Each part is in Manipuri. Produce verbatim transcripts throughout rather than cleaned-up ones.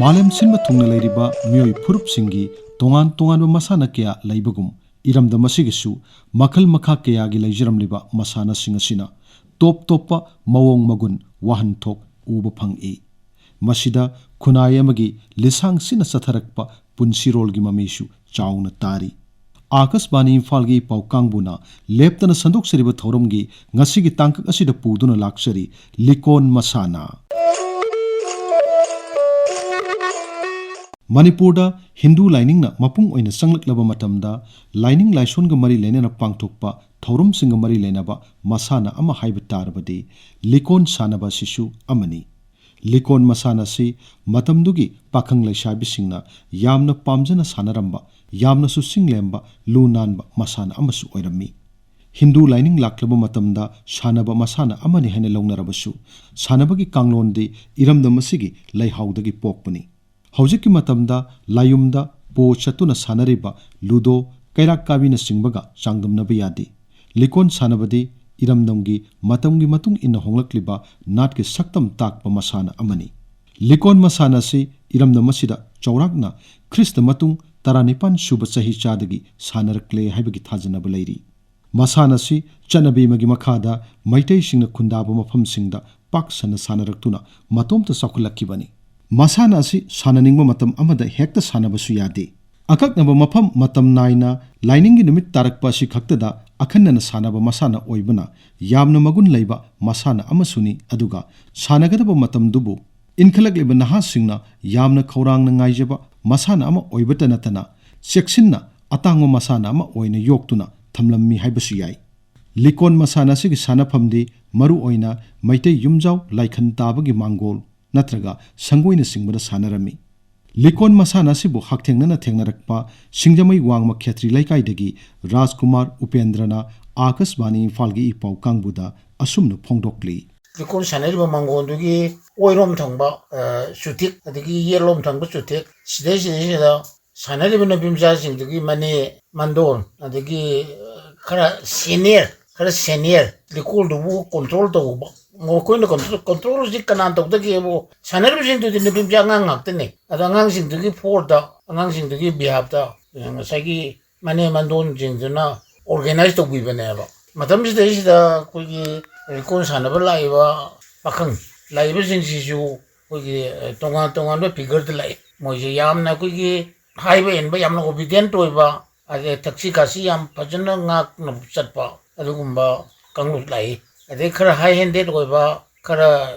ꯃꯥꯂꯦꯝ ꯁꯤꯟꯕ ꯊꯨꯡꯅ ꯂꯩꯔꯤꯕ ꯃꯤꯑꯣꯏ ꯐꯨꯔꯨꯞꯁꯤꯡꯒꯤ ꯇꯣꯉꯥꯟ ꯇꯣꯉꯥꯟꯕ ꯃꯁꯥꯟꯅ ꯀꯌꯥ ꯂꯩꯕꯒꯨꯝ, ꯏꯔꯝꯗꯝ ꯑꯁꯤꯒꯤꯁꯨ ꯃꯈꯜ ꯃꯈꯥ ꯀꯌꯥꯒꯤ ꯂꯩꯖꯔꯝꯂꯤꯕ ꯃꯁꯥꯟꯅꯁꯤꯡ ꯑꯁꯤꯅ ꯇꯣꯞ ꯇꯣꯞꯄ ꯃꯑꯣꯡ ꯃꯒꯨꯟ, ꯋꯥꯍꯟꯊꯣꯛ ꯎꯕ ꯐꯪꯏ꯫ ꯃꯁꯤꯗ ꯈꯨꯟꯅꯥꯏ ꯑꯃꯒꯤ ꯂꯤꯁꯥꯡ ꯁꯤꯠꯅ ꯆꯠꯊꯔꯛꯄ ꯄꯨꯟꯁꯤꯔꯣꯜꯒꯤ ꯃꯃꯤꯁꯨ ꯆꯥꯎꯅ ꯇꯥꯔꯤ꯫ ꯑꯥꯀꯥꯁꯕꯥꯅꯤ ꯏꯝꯐꯥꯜꯒꯤ ꯄꯥꯎ ꯀꯥꯡꯕꯨꯅ ꯂꯦꯞꯇꯅ ꯁꯟꯗꯣꯛꯆꯔꯤꯕ ꯊꯧꯔꯝꯒꯤ ꯉꯁꯤꯒꯤ ꯇꯥꯡꯀꯛ ꯑꯁꯤꯗ ꯄꯨꯗꯨꯅ ꯂꯥꯛꯆꯔꯤ ꯂꯤꯀꯣꯟ ꯃꯁꯥꯟꯅ꯫ ꯃꯅꯤꯄꯨꯔꯗ ꯍꯤꯟꯗꯨ ꯂꯥꯏꯅꯤꯡꯅ ꯃꯄꯨꯡ ꯑꯣꯏꯅ ꯆꯪꯂꯛꯂꯕ ꯃꯇꯝꯗ, ꯂꯥꯏꯅꯤꯡ ꯂꯥꯏꯁꯣꯟꯒ ꯃꯔꯤ ꯂꯩꯅꯅ ꯄꯥꯡꯊꯣꯛꯄ ꯊꯧꯔꯝꯁꯤꯡꯒ ꯃꯔꯤ ꯂꯩꯅꯕ ꯃꯁꯥꯟꯅ ꯑꯃ ꯍꯥꯏꯕ ꯇꯥꯔꯕꯗꯤ ꯂꯤꯀꯣꯟ ꯁꯥꯟꯅꯕ ꯑꯁꯤꯁꯨ ꯑꯃꯅꯤ꯫ ꯂꯤꯀꯣꯟ ꯃꯁꯥꯟꯅ ꯑꯁꯤ ꯃꯇꯝꯗꯨꯒꯤ ꯄꯥꯈꯪ ꯂꯩꯁꯥꯕꯤꯁꯤꯡꯅ ꯌꯥꯝꯅ ꯄꯥꯝꯖꯅ ꯁꯥꯟꯅꯔꯝꯕ, ꯌꯥꯝꯅꯁꯨ ꯆꯤꯡꯂꯦꯝꯕ, ꯂꯨ ꯅꯥꯟꯕ ꯃꯁꯥꯟꯅ ꯑꯃꯁꯨ ꯑꯣꯏꯔꯝꯃꯤ꯫ ꯍꯤꯟꯗꯨ ꯂꯥꯏꯅꯤꯡ ꯂꯥꯛꯂꯕ ꯃꯇꯝꯗ ꯁꯥꯟꯅꯕ ꯃꯁꯥꯟꯅ ꯑꯃꯅꯤ ꯍꯥꯏꯅ ꯂꯧꯅꯔꯕꯁꯨ, ꯁꯥꯟꯅꯕꯒꯤ ꯀꯥꯡꯂꯣꯟꯗꯤ ꯏꯔꯝꯗꯝ ꯑꯁꯤꯒꯤ ꯂꯩꯍꯥꯎꯗꯒꯤ ꯄꯣꯛꯄꯅꯤ꯫ ꯍꯧꯖꯤꯛꯀꯤ ꯃꯇꯝꯗ ꯂꯥꯏꯌꯨꯝꯗ ꯄꯣ ꯆꯠꯇꯨꯅ ꯁꯥꯟꯅꯔꯤꯕ ꯂꯨꯗꯣ, ꯀꯩꯔꯥꯛ ꯀꯥꯕꯤꯅꯆꯤꯡꯕꯒ ꯆꯥꯡꯗꯝꯅꯕ ꯌꯥꯗꯦ꯫ ꯂꯤꯀꯣꯟ ꯁꯥꯟꯅꯕꯗꯤ ꯏꯔꯝꯗꯝꯒꯤ ꯃꯇꯝꯒꯤ ꯃꯇꯨꯡ ꯏꯟꯅ ꯍꯣꯡꯂꯛꯂꯤꯕ ꯅꯥꯠꯀꯤ ꯁꯛꯇꯝ ꯇꯥꯛꯄ ꯃꯁꯥꯟꯅ ꯑꯃꯅꯤ꯫ ꯂꯤꯀꯣꯟ ꯃꯁꯥꯟꯅ ꯑꯁꯤ ꯏꯔꯝꯗꯝ ꯑꯁꯤꯗ ꯆꯥꯎꯔꯥꯛꯅ ꯈ꯭ꯔꯤꯁꯇ ꯃꯇꯨꯡ ꯇꯔꯥꯅꯤꯄꯥꯟ ꯁꯨꯕ ꯆꯍꯤꯆꯥꯗꯒꯤ ꯁꯥꯟꯅꯔꯛꯂꯦ ꯍꯥꯏꯕꯒꯤ ꯊꯥꯖꯅꯕ ꯂꯩꯔꯤ꯫ ꯃꯁꯥꯟꯅ ꯑꯁꯤ ꯆꯠꯅꯕꯤ ꯑꯃꯒꯤ ꯃꯈꯥꯗ ꯃꯩꯇꯩꯁꯤꯡꯅ ꯈꯨꯟꯗꯥꯕ ꯃꯐꯝꯁꯤꯡꯗ ꯄꯥꯛ ꯁꯟꯅ ꯁꯥꯟꯅꯔꯛꯇꯨꯅ ꯃꯇꯣꯝꯇ ꯆꯥꯎꯈꯠꯂꯛꯈꯤꯕꯅꯤ꯫ ꯃꯁꯥꯟꯅ ꯑꯁꯤ ꯁꯥꯟꯅꯅꯤꯡꯕ ꯃꯇꯝ ꯑꯃꯗ ꯍꯦꯛꯇ ꯁꯥꯟꯅꯕꯁꯨ ꯌꯥꯗꯦ꯫ ꯑꯀꯛꯅꯕ ꯃꯐꯝ, ꯃꯇꯝ ꯅꯥꯏꯅ ꯂꯥꯏꯅꯤꯡꯒꯤ ꯅꯨꯃꯤꯠ ꯇꯥꯔꯛꯄ ꯑꯁꯤ ꯈꯛꯇꯗ ꯑꯈꯟꯅꯅ ꯁꯥꯟꯅꯕ ꯃꯁꯥꯟꯅ ꯑꯣꯏꯕꯅ ꯌꯥꯝꯅ ꯃꯒꯨꯟ ꯂꯩꯕ ꯃꯁꯥꯟꯅ ꯑꯃꯁꯨꯅꯤ, ꯑꯗꯨꯒ ꯁꯥꯟꯅꯒꯗꯕ ꯃꯇꯝꯗꯨꯕꯨ ꯏꯟꯈꯠꯂꯛꯂꯤꯕ ꯅꯍꯥꯁꯤꯡꯅ ꯌꯥꯝꯅ ꯈꯧꯔꯥꯡꯅ ꯉꯥꯏꯖꯕ ꯃꯁꯥꯟꯅ ꯑꯃ ꯑꯣꯏꯕꯇ ꯅꯠꯇꯅ ꯆꯦꯛꯁꯤꯟꯅ ꯑꯇꯥꯡꯕ ꯃꯁꯥꯟꯅ ꯑꯃ ꯑꯣꯏꯅ ꯌꯣꯛꯇꯨꯅ ꯊꯝꯂꯝꯃꯤ ꯍꯥꯏꯕꯁꯨ ꯌꯥꯏ꯫ ꯂꯤꯀꯣꯟ ꯃꯁꯥꯟꯅ ꯑꯁꯤꯒꯤ ꯁꯥꯟꯅꯐꯝꯗꯤ ꯃꯔꯨꯑꯣꯏꯅ ꯃꯩꯇꯩ ꯌꯨꯝꯖꯥꯎ ꯂꯥꯏꯈꯟ ꯇꯥꯕꯒꯤ ꯃꯥꯡꯒꯣꯜ ꯅꯠꯇ꯭ꯔꯒ ꯁꯪꯒꯣꯏꯅꯆꯤꯡꯕꯗ ꯁꯥꯟꯅꯔꯝꯃꯤ꯫ ꯂꯤꯀꯣꯟ ꯃꯁꯥꯟꯅ ꯑꯁꯤꯕꯨ ꯍꯛꯊꯦꯡꯅꯅ ꯊꯦꯡꯅꯔꯛꯄ ꯁꯤꯡꯖꯃꯩ ꯋꯥꯡꯃ ꯈꯦꯇ꯭ꯔꯤ ꯂꯩꯀꯥꯏꯗꯒꯤ ꯔꯥꯖꯀꯨꯃꯥꯔ ꯎꯄꯦꯟꯗ꯭ꯔꯅ ꯑꯥꯀꯥꯁꯕꯥꯅꯤ ꯏꯝꯐꯥꯜꯒꯤ ꯏ ꯄꯥꯎ ꯀꯥꯡꯕꯨꯗ ꯑꯁꯨꯝꯅ ꯐꯣꯡꯗꯣꯛꯂꯤ꯫ ꯂꯤꯀꯣꯟ ꯁꯥꯟꯅꯔꯤꯕ ꯃꯥꯡꯒꯣꯟꯗꯨꯒꯤ ꯑꯣꯏꯔꯣꯝ ꯊꯪꯕ, ꯑ, ꯆꯨꯊꯦꯛ, ꯑꯗꯒꯤ ꯌꯦꯠꯂꯣꯝ ꯊꯪꯕ ꯆꯨꯊꯦꯛ, ꯁꯤꯗꯩꯁꯤꯗꯩꯁꯤꯗ ꯁꯥꯟꯅꯔꯤꯕ ꯅꯨꯄꯤ ꯃꯆꯥꯁꯤꯡꯗꯨꯒꯤ ꯃꯅꯦ ꯃꯟꯗꯣꯟ, ꯑꯗꯒꯤ, ꯑ, ꯈꯔ senior, ꯈꯔ senior, ꯂꯤꯀꯣꯟꯗꯨꯕꯨ control ꯇꯧꯕ ꯃꯈꯣꯏꯅ ꯀꯟꯇ꯭ꯔꯣꯜꯁꯤ ꯀꯅꯥꯅ ꯇꯧꯗꯒꯦꯕꯨ? ꯁꯥꯟꯅꯔꯤꯕꯁꯤꯡꯗꯨꯗꯤ ꯅꯨꯄꯤ ꯃꯆꯥ ꯑꯉꯥꯡ ꯉꯥꯛꯇꯅꯤ꯫ ꯑꯗꯣ ꯑꯉꯥꯡꯁꯤꯡꯗꯨꯒꯤ ꯐꯣꯔꯗ, ꯑꯉꯥꯡꯁꯤꯡꯗꯨꯒꯤ ꯕꯤꯍꯥꯞꯇ ꯉꯁꯥꯏꯒꯤ ꯃꯅꯦꯝ ꯃꯟꯗꯣꯟꯁꯤꯡꯗꯨꯅ ꯑꯣꯔꯒꯦꯅꯥꯏꯖ ꯇꯧꯕꯤꯕꯅꯦꯕ꯫ ꯃꯇꯝꯁꯤꯗꯩꯁꯤꯗ ꯑꯩꯈꯣꯏꯒꯤ ꯂꯤꯀꯣꯟ ꯁꯥꯟꯅꯕ ꯂꯥꯛꯏꯕ ꯄꯥꯈꯪ ꯂꯥꯛꯏꯕꯁꯤꯡꯁꯤꯁꯨ ꯑꯩꯈꯣꯏꯒꯤ ꯇꯣꯉꯥꯟ ꯇꯣꯉꯥꯟꯕ ꯐꯤꯒꯔꯗ ꯂꯥꯛꯏ꯫ ꯃꯣꯏꯁꯦ ꯌꯥꯝꯅ ꯑꯩꯈꯣꯏꯒꯤ ꯍꯥꯏꯕ ꯏꯟꯕ, ꯌꯥꯝꯅ ꯑꯣꯕꯤꯗꯦꯟꯠ ꯑꯣꯏꯕ, ꯑꯗꯩ ꯊꯛꯁꯤ ꯈꯥꯁꯤ ꯌꯥꯝ ꯐꯖꯅ ꯉꯥꯛꯅ ꯆꯠꯄ ꯑꯗꯨꯒꯨꯝꯕ ꯀꯥꯡꯂꯨꯞ ꯂꯥꯛꯏ꯫ ꯑꯗꯩ ꯈꯔ ꯍꯥꯏ ꯍꯦꯟꯗꯦꯠ ꯑꯣꯏꯕ, ꯈꯔ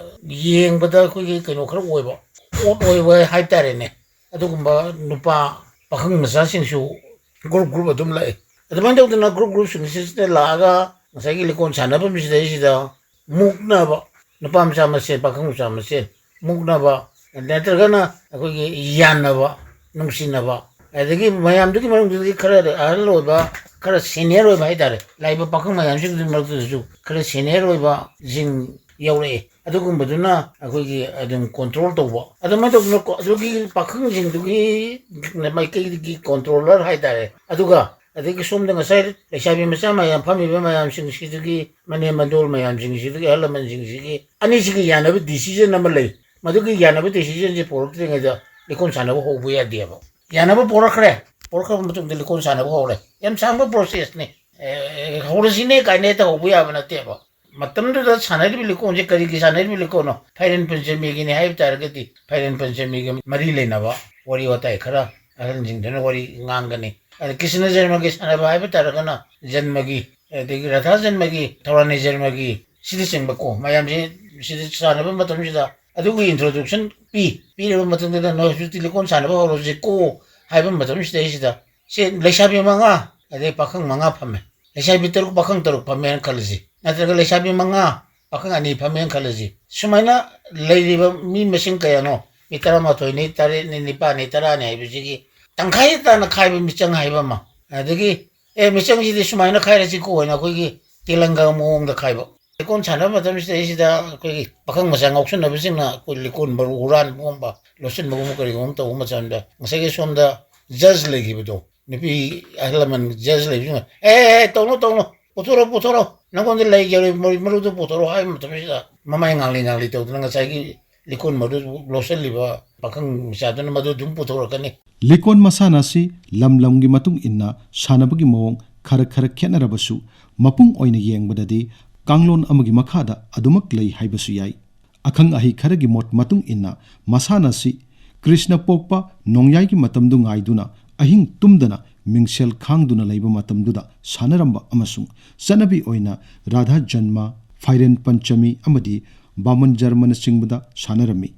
ꯌꯦꯡꯕꯗ ꯑꯩꯈꯣꯏꯒꯤ ꯀꯩꯅꯣ ꯈꯔ ꯑꯣꯏꯕ, ꯑꯣꯠ ꯑꯣꯏꯕ ꯍꯥꯏꯇꯥꯔꯦꯅꯦ꯫ ꯑꯗꯨꯒꯨꯝꯕ ꯅꯨꯄꯥ ꯄꯥꯈꯪ ꯃꯆꯥꯁꯤꯡꯁꯨ ꯒ꯭ꯔꯨꯞ ꯒ꯭ꯔꯨꯞ ꯑꯗꯨꯝ ꯂꯥꯛꯏ꯫ ꯑꯗꯨꯃꯥꯏꯅ ꯇꯧꯗꯅ ꯒ꯭ꯔꯨꯞ ꯒ꯭ꯔꯨꯞꯁꯤꯡꯁꯤꯗ ꯂꯥꯛꯑꯒ ꯉꯁꯥꯏꯒꯤ ꯂꯤꯀꯣꯟ ꯁꯥꯟꯅꯐꯝꯁꯤꯗꯩꯁꯤꯗ ꯃꯨꯛꯅꯕ, ꯅꯨꯄꯥ ꯃꯆꯥ ꯃꯁꯦꯟ, ꯄꯥꯈꯪ ꯃꯆꯥ ꯃꯁꯦꯟ ꯃꯨꯛꯅꯕ, ꯅꯠꯇ꯭ꯔꯒꯅ ꯑꯩꯈꯣꯏꯒꯤ ꯌꯥꯟꯅꯕ, ꯅꯨꯡꯁꯤꯅꯕ, ꯑꯗꯒꯤ ꯃꯌꯥꯝꯗꯨꯒꯤ ꯃꯅꯨꯡꯗꯨꯗꯒꯤ ꯈꯔ ꯑꯍꯜ ꯑꯣꯏꯕ, ꯈꯔ ꯁꯦꯅꯤꯌꯔ ꯑꯣꯏꯕ ꯍꯥꯏꯇꯥꯔꯦ, ꯂꯥꯛꯏꯕ ꯄꯥꯈꯪ ꯃꯌꯥꯝꯁꯤꯡꯗꯨꯒꯤ ꯃꯔꯛꯇꯨꯗꯁꯨ ꯈꯔ ꯁꯦꯅꯤꯌꯔ ꯑꯣꯏꯕꯁꯤꯡ ꯌꯥꯎꯔꯛꯑꯦ꯫ ꯑꯗꯨꯒꯨꯝꯕꯗꯨꯅ ꯑꯩꯈꯣꯏꯒꯤ ꯑꯗꯨꯝ ꯀꯣꯟꯇ꯭ꯔꯣꯜ ꯇꯧꯕ꯫ ꯑꯗꯨꯃꯥꯏꯅ ꯇꯧꯗꯅ ꯀꯣ-, ꯑꯗꯨꯒꯤ ꯄꯥꯈꯪꯁꯤꯡꯗꯨꯒꯤ ꯃꯥꯏꯀꯩꯗꯒꯤ ꯀꯣꯟꯇ꯭ꯔꯣꯂꯔ ꯍꯥꯏꯇꯥꯔꯦ꯫ ꯑꯗꯨꯒ ꯑꯗꯒꯤ ꯁꯣꯝꯗ ꯉꯁꯥꯏ ꯂꯩꯁꯥꯕꯤ ꯃꯆꯥ ꯃꯌꯥꯝ ꯐꯝꯃꯤꯕ ꯃꯌꯥꯝꯁꯤꯡꯁꯤꯗꯒꯤ, ꯃꯅꯦꯝ ꯃꯗꯣꯜ ꯃꯌꯥꯝꯁꯤꯡꯁꯤꯗꯒꯤ, ꯑꯍꯜ ꯂꯃꯟꯁꯤꯡꯁꯤꯒꯤ ꯑꯅꯤꯁꯤꯒꯤ ꯌꯥꯅꯕ ꯗꯤꯁꯤꯖꯟ ꯑꯃ ꯂꯩ꯫ ꯃꯗꯨꯒꯤ ꯌꯥꯅꯕ ꯗꯤꯁꯤꯖꯟꯁꯦ ꯄꯣꯔꯛꯇ꯭ꯔꯤꯉꯩꯗ ꯂꯤꯀꯣꯟ ꯁꯥꯟꯅꯕ ꯍꯧꯕ ꯌꯥꯗꯦꯕ꯫ ꯌꯥꯅꯕ ꯄꯣꯔꯛꯈ꯭ꯔꯦ, ꯄꯣꯔꯛꯈ꯭ꯔꯕ ꯃꯇꯨꯡꯗ ꯂꯤꯀꯣꯟ ꯁꯥꯟꯅꯕ ꯍꯧꯔꯦ꯫ ꯌꯥꯝ ꯁꯥꯡꯕ ꯄ꯭ꯔꯣꯁꯦꯁꯅꯤ꯫ ꯑꯦ, ꯍꯧꯔꯁꯤꯅꯦ ꯀꯥꯏꯅ ꯍꯦꯛꯇ ꯍꯧꯕ ꯌꯥꯕ ꯅꯠꯇꯦꯕ꯫ ꯃꯇꯝꯗꯨꯗ ꯁꯥꯟꯅꯔꯤꯕ ꯂꯤꯀꯣꯟꯁꯦ ꯀꯔꯤꯒꯤ ꯁꯥꯟꯅꯔꯤꯕ ꯂꯤꯀꯣꯟꯅꯣ? ꯐꯩꯔꯦꯟ ꯄꯟꯆꯃꯤꯒꯤꯅꯤ ꯍꯥꯏꯕ ꯇꯥꯔꯒꯗꯤ, ꯐꯩꯔꯦꯟ ꯄꯟꯆꯃꯤꯒ ꯃꯔꯤ ꯂꯩꯅꯕ ꯋꯥꯔꯤ ꯋꯥꯇꯥꯏ ꯈꯔ ꯑꯍꯜꯁꯤꯡꯗꯨꯅ ꯋꯥꯔꯤ ꯉꯥꯡꯒꯅꯤ꯫ ꯑꯗ ꯀ꯭ꯔꯤꯁꯅ ꯖꯔꯃꯒꯤ ꯁꯥꯟꯅꯕ ꯍꯥꯏꯕ ꯇꯥꯔꯒꯅ, ꯖꯟꯃꯒꯤ, ꯑꯗꯒꯤ ꯔꯥꯙꯥ ꯖꯟꯃꯒꯤ, ꯊꯧꯔꯥꯅꯤ ꯖꯔꯃꯒꯤ, ꯁꯤꯗ ꯆꯤꯡꯕ ꯀꯣ ꯃꯌꯥꯝꯁꯤ ꯁꯤꯗ ꯁꯥꯟꯅꯕ ꯃꯇꯝꯁꯤꯗ ꯑꯗꯨꯒꯤ ꯏꯟꯇ꯭ꯔꯣꯗꯛꯁꯟ ꯄꯤ꯫ ꯄꯤꯔꯕ ꯃꯇꯨꯡꯗ ꯅꯣꯏ ꯍꯧꯖꯤꯛꯇꯤ ꯂꯤꯀꯣꯟ ꯁꯥꯟꯅꯕ ꯍꯧꯔꯁꯤ ꯀꯣ ꯍꯥꯏꯕ ꯃꯇꯝꯁꯤꯗꯩꯁꯤꯗ ꯁꯦ ꯂꯩꯁꯥꯕꯤ ꯃꯉꯥ, ꯑꯗꯩ ꯄꯥꯈꯪ ꯃꯉꯥ ꯐꯝꯃꯦ꯫ ꯂꯩꯁꯥꯕꯤ ꯇꯔꯨꯛ, ꯄꯥꯈꯪ ꯇꯔꯨꯛ ꯐꯝꯃꯦꯅ ꯈꯜꯂꯁꯤ꯫ ꯅꯠꯇ꯭ꯔꯒ ꯂꯩꯁꯥꯕꯤ ꯃꯉꯥ, ꯄꯥꯈꯪ ꯑꯅꯤ ꯐꯝꯃꯦꯅ ꯈꯜꯂꯁꯤ꯫ ꯁꯨꯃꯥꯏꯅ ꯂꯩꯔꯤꯕ ꯃꯤ ꯃꯁꯤꯡ ꯀꯌꯥꯅꯣ? ꯃꯤ ꯇꯔꯥꯃꯥꯊꯣꯏꯅꯤ, ꯇꯔꯦꯠꯅꯤ, ꯅꯤꯄꯥꯜꯅꯤ, ꯇꯔꯥꯅꯤ ꯍꯥꯏꯕꯁꯤꯒꯤ ꯇꯪꯈꯥꯏ ꯇꯥꯅ ꯈꯥꯏꯕ ꯃꯤꯆꯪ ꯍꯥꯏꯕ ꯑꯃ꯫ ꯑꯗꯒꯤ, "ꯑꯦ, ꯃꯤꯆꯪꯁꯤꯗꯤ ꯁꯨꯃꯥꯏꯅ ꯈꯥꯏꯔꯁꯤꯀꯣ" ꯍꯥꯏꯅ ꯑꯩꯈꯣꯏꯒꯤ ꯇꯦꯂꯪꯒꯥ ꯃꯑꯣꯡꯗ ꯈꯥꯏꯕ꯫ ꯂꯤꯀꯣꯟ ꯁꯥꯟꯅꯕ ꯃꯇꯝꯁꯤꯗꯩꯁꯤꯗ ꯑꯩꯈꯣꯏꯒꯤ ꯄꯥꯈꯪ ꯃꯆꯥ ꯉꯥꯎꯁꯟꯅꯕꯁꯤꯡꯅ ꯑꯩꯈꯣꯏ ꯂꯤꯀꯣꯟ ꯃꯔꯨ ꯍꯨꯔꯥꯟꯕꯒꯨꯝꯕ, ꯂꯣꯠꯁꯤꯟꯕꯒꯨꯝꯕ ꯀꯔꯤꯒꯨꯝꯕ ꯇꯧꯕ ꯃꯇꯝꯗ ꯉꯁꯥꯏꯒꯤ ꯁꯣꯝꯗ ꯖꯖ ꯂꯩꯈꯤꯕꯗꯣ, ꯅꯨꯄꯤ ꯑꯍꯜ ꯂꯃꯟ ꯖꯖ ꯂꯩꯕꯁꯤꯡꯅ, "ꯑꯦ, ꯑꯦ, ꯑꯦ, ꯇꯧꯅꯨ, ꯇꯧꯅꯨ, "ꯄꯨꯊꯣꯔꯛꯑꯣ, ꯄꯨꯊꯣꯔꯛꯑꯣ, ꯅꯪꯉꯣꯟꯗ ꯂꯩꯖꯔꯦ, ꯃꯔꯨ-, ꯃꯔꯨꯗꯨ ꯄꯨꯊꯣꯔꯛꯑꯣ" ꯍꯥꯏꯕ ꯃꯇꯝꯁꯤꯗ, ꯃꯃꯥꯏ ꯉꯥꯡꯂꯤ ꯉꯥꯡꯂꯤ ꯇꯧꯗꯅ ꯉꯁꯥꯏꯒꯤ ꯂꯤꯀꯣꯟ ꯃꯔꯨ ꯂꯧꯁꯤꯜꯂꯤꯕ ꯄꯥꯈꯪ ꯃꯆꯥꯗꯨꯅ ꯃꯗꯨ ꯑꯗꯨꯝ ꯄꯨꯊꯣꯔꯛꯀꯅꯤ꯫ ꯂꯤꯀꯣꯟ ꯃꯁꯥꯟꯅ ꯑꯁꯤ ꯂꯝ ꯂꯝꯒꯤ ꯃꯇꯨꯡ ꯏꯟꯅ ꯁꯥꯟꯅꯕꯒꯤ ꯃꯑꯣꯡ ꯈꯔ ꯈꯔ ꯈꯦꯠꯅꯔꯕꯁꯨ, ꯃꯄꯨꯡ ꯑꯣꯏꯅ ꯌꯦꯡꯕꯗꯗꯤ ꯀꯥꯡꯂꯣꯟ ꯑꯃꯒꯤ ꯃꯈꯥꯗ ꯑꯗꯨꯃꯛ ꯂꯩ ꯍꯥꯏꯕꯁꯨ ꯌꯥꯏ꯫ ꯑꯈꯪ ꯑꯍꯩ ꯈꯔꯒꯤ ꯃꯣꯠ ꯃꯇꯨꯡ ꯏꯟꯅ, ꯃꯁꯥꯟꯅ ꯑꯁꯤ ꯀ꯭ꯔꯤꯁꯅ ꯄꯣꯛꯄ ꯅꯣꯡꯌꯥꯏꯒꯤ ꯃꯇꯝꯗꯨ ꯉꯥꯏꯗꯨꯅ ꯑꯍꯤꯡ ꯇꯨꯝꯗꯅ ꯃꯤꯡꯁꯦꯜ ꯈꯥꯡꯗꯨꯅ ꯂꯩꯕ ꯃꯇꯝꯗꯨꯗ ꯁꯥꯟꯅꯔꯝꯕ ꯑꯃꯁꯨꯡ ꯆꯠꯅꯕꯤ ꯑꯣꯏꯅ ꯔꯥꯙꯥ ꯖꯟꯃ, ꯐꯥꯏꯔꯦꯟ ꯄꯟꯆꯃꯤ ꯑꯃꯗꯤ ꯕꯥꯃꯟ ꯖꯔꯃꯅꯆꯤꯡꯕꯗ ꯁꯥꯟꯅꯔꯝꯃꯤ꯫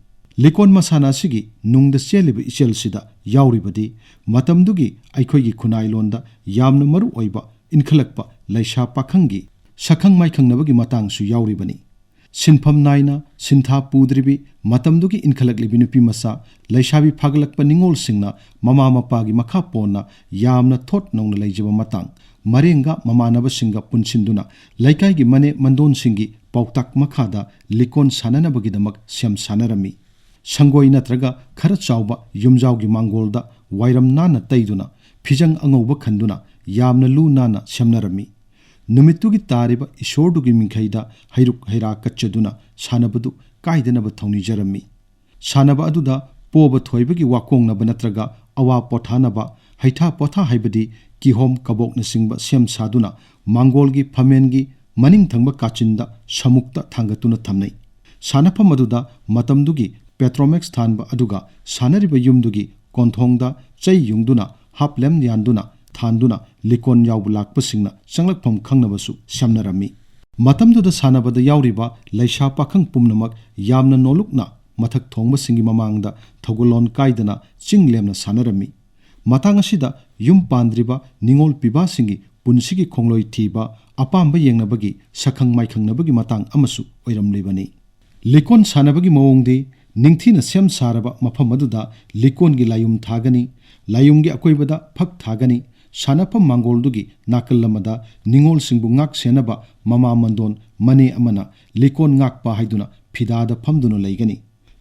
ꯂꯤꯀꯣꯟ ꯃꯁꯥꯟꯅ ꯑꯁꯤꯒꯤ ꯅꯨꯡꯗ ꯆꯦꯜꯂꯤꯕ ꯏꯆꯦꯜꯁꯤꯗ ꯌꯥꯎꯔꯤꯕꯗꯤ ꯃꯇꯝꯗꯨꯒꯤ ꯑꯩꯈꯣꯏꯒꯤ ꯈꯨꯟꯅꯥꯏꯂꯣꯟꯗ ꯌꯥꯝꯅ ꯃꯔꯨ ꯑꯣꯏꯕ ꯏꯟꯈꯠꯂꯛꯄ ꯂꯩꯁꯥ ꯄꯥꯈꯪꯒꯤ ꯁꯛꯈꯪ ꯃꯥꯏꯈꯪꯅꯕꯒꯤ ꯃꯇꯥꯡꯁꯨ ꯌꯥꯎꯔꯤꯕꯅꯤ꯫ ꯁꯤꯟꯐꯝ ꯅꯥꯏꯅ ꯁꯤꯟꯊꯥ ꯄꯨꯗ꯭ꯔꯤꯕꯤ ꯃꯇꯝꯗꯨꯒꯤ ꯏꯟꯈꯠꯂꯛꯂꯤꯕꯤ ꯅꯨꯄꯤ ꯃꯆꯥ, ꯂꯩꯁꯥꯕꯤ ꯐꯥꯒꯠꯂꯛꯄ ꯅꯤꯉꯣꯜꯁꯤꯡꯅ ꯃꯃꯥ ꯃꯄꯥꯒꯤ ꯃꯈꯥ ꯄꯣꯟꯅ ꯌꯥꯝꯅ ꯊꯣꯠ ꯅꯧꯅ ꯂꯩꯖꯕ ꯃꯇꯥꯡ, ꯃꯔꯦꯡꯒ ꯃꯃꯥꯟꯅꯕꯁꯤꯡꯒ ꯄꯨꯟꯁꯤꯟꯗꯨꯅ ꯂꯩꯀꯥꯏꯒꯤ ꯃꯅꯦ ꯃꯟꯗꯣꯟꯁꯤꯡꯒꯤ ꯄꯥꯎꯇꯥꯛ ꯃꯈꯥꯗ ꯂꯤꯀꯣꯟ ꯁꯥꯟꯅꯅꯕꯒꯤꯗꯃꯛ ꯁꯦꯝ ꯁꯥꯟꯅꯔꯝꯃꯤ꯫ ꯁꯪꯒꯣꯏ ꯅꯠꯇ꯭ꯔꯒ ꯈꯔ ꯆꯥꯎꯕ ꯌꯨꯝꯖꯥꯎꯒꯤ ꯃꯥꯡꯒꯣꯜꯗ ꯋꯥꯏꯔꯝ ꯅꯥꯟꯅ ꯇꯩꯗꯨꯅ, ꯐꯤꯖꯪ ꯑꯉꯧꯕ ꯈꯟꯗꯨꯅ ꯌꯥꯝꯅ ꯂꯨ ꯅꯥꯟꯅ ꯁꯦꯝꯅꯔꯝꯃꯤ꯫ ꯅꯨꯃꯤꯠꯇꯨꯒꯤ ꯇꯥꯔꯤꯕ ꯏꯁꯣꯔꯗꯨꯒꯤ ꯃꯤꯡꯈꯩꯗ ꯍꯩꯔꯨꯛ ꯍꯩꯔꯥ ꯀꯠꯆꯗꯨꯅ ꯁꯥꯟꯅꯕꯗꯨ ꯀꯥꯏꯗꯅꯕ ꯊꯧꯅꯤꯖꯔꯝꯃꯤ꯫ ꯁꯥꯟꯅꯕ ꯑꯗꯨꯗ ꯄꯣꯕ ꯊꯣꯏꯕꯒꯤ ꯋꯥꯀꯣꯡꯅꯕ ꯅꯠꯇ꯭ꯔꯒ ꯑꯋꯥ ꯄꯣꯊꯥꯅꯕ ꯍꯩꯊꯥ ꯄꯣꯊꯥ ꯍꯥꯏꯕꯗꯤ ꯀꯤꯍꯣꯝ ꯀꯕꯣꯛꯅꯆꯤꯡꯕ ꯁꯦꯝ ꯁꯥꯗꯨꯅ ꯃꯥꯡꯒꯣꯜꯒꯤ ꯐꯝꯃꯦꯟꯒꯤ ꯃꯅꯤꯡ ꯊꯪꯕ ꯀꯥꯆꯤꯟꯗ ꯁꯃꯨꯛꯇ ꯊꯥꯡꯒꯠꯇꯨꯅ ꯊꯝꯅꯩ꯫ ꯁꯥꯟꯅꯐꯝ ꯑꯗꯨꯗ ꯃꯇꯝꯗꯨꯒꯤ ꯄꯦꯇ꯭ꯔꯣꯃꯦꯛꯁ ꯊꯥꯟꯕ ꯑꯗꯨꯒ ꯁꯥꯟꯅꯔꯤꯕ ꯌꯨꯝꯗꯨꯒꯤ ꯀꯣꯟꯊꯣꯡꯗ ꯆꯩ ꯌꯨꯡꯗꯨꯅ, ꯍꯥꯞꯂꯦꯝ ꯌꯥꯟꯗꯨꯅ ꯊꯥꯟꯗꯨꯅ ꯂꯤꯀꯣꯟ ꯌꯥꯎꯕ ꯂꯥꯛꯄꯁꯤꯡꯅ ꯆꯪꯂꯛꯐꯝ ꯈꯪꯅꯕꯁꯨ ꯁꯦꯝꯅꯔꯝꯃꯤ꯫ ꯃꯇꯝꯗꯨꯗ ꯁꯥꯟꯅꯕꯗ ꯌꯥꯎꯔꯤꯕ ꯂꯩꯁꯥ ꯄꯥꯈꯪ ꯄꯨꯝꯅꯃꯛ ꯌꯥꯝꯅ ꯅꯣꯂꯨꯛꯅ ꯃꯊꯛ ꯊꯣꯡꯕꯁꯤꯡꯒꯤ ꯃꯃꯥꯡꯗ ꯊꯧꯒꯜꯂꯣꯟ ꯀꯥꯏꯗꯅ ꯆꯤꯡ ꯂꯦꯝꯅ ꯁꯥꯟꯅꯔꯝꯃꯤ꯫ ꯃꯇꯥꯡ ꯑꯁꯤꯗ ꯌꯨꯝ ꯄꯥꯟꯗ꯭ꯔꯤꯕ ꯅꯤꯉꯣꯜ ꯄꯤꯕꯥꯁꯤꯡꯒꯤ ꯄꯨꯟꯁꯤꯒꯤ ꯈꯣꯡꯂꯣꯏ ꯊꯤꯕ, ꯑꯄꯥꯝꯕ ꯌꯦꯡꯅꯕꯒꯤ, ꯁꯛꯈꯪ ꯃꯥꯏꯈꯪꯅꯕꯒꯤ ꯃꯇꯥꯡ ꯑꯃꯁꯨ ꯑꯣꯏꯔꯝꯂꯤꯕꯅꯤ꯫ ꯂꯤꯀꯣꯟ ꯁꯥꯟꯅꯕꯒꯤ ꯃꯑꯣꯡꯗꯤ ꯅꯤꯡꯊꯤꯅ ꯁꯦꯝ ꯁꯥꯔꯕ ꯃꯐꯝ ꯑꯗꯨꯗ ꯂꯤꯀꯣꯟꯒꯤ ꯂꯥꯏꯌꯨꯝ ꯊꯥꯒꯅꯤ꯫ ꯂꯥꯏꯌꯨꯝꯒꯤ ꯑꯀꯣꯏꯕꯗ ꯐꯛ ꯊꯥꯒꯅꯤ꯫ ꯁꯥꯟꯅꯐꯝ ꯃꯥꯡꯒꯣꯜꯗꯨꯒꯤ ꯅꯥꯀꯜ ꯑꯃꯗ ꯅꯤꯉꯣꯜꯁꯤꯡꯕꯨ ꯉꯥꯛ ꯁꯦꯟꯅꯕ ꯃꯃꯥ ꯃꯟꯗꯣꯟ ꯃꯅꯦ ꯑꯃꯅ ꯂꯤꯀꯣꯟ ꯉꯥꯛꯄ ꯍꯥꯏꯗꯨꯅ ꯐꯤꯗꯥꯗ ꯐꯝꯗꯨꯅ ꯂꯩꯒꯅꯤ꯫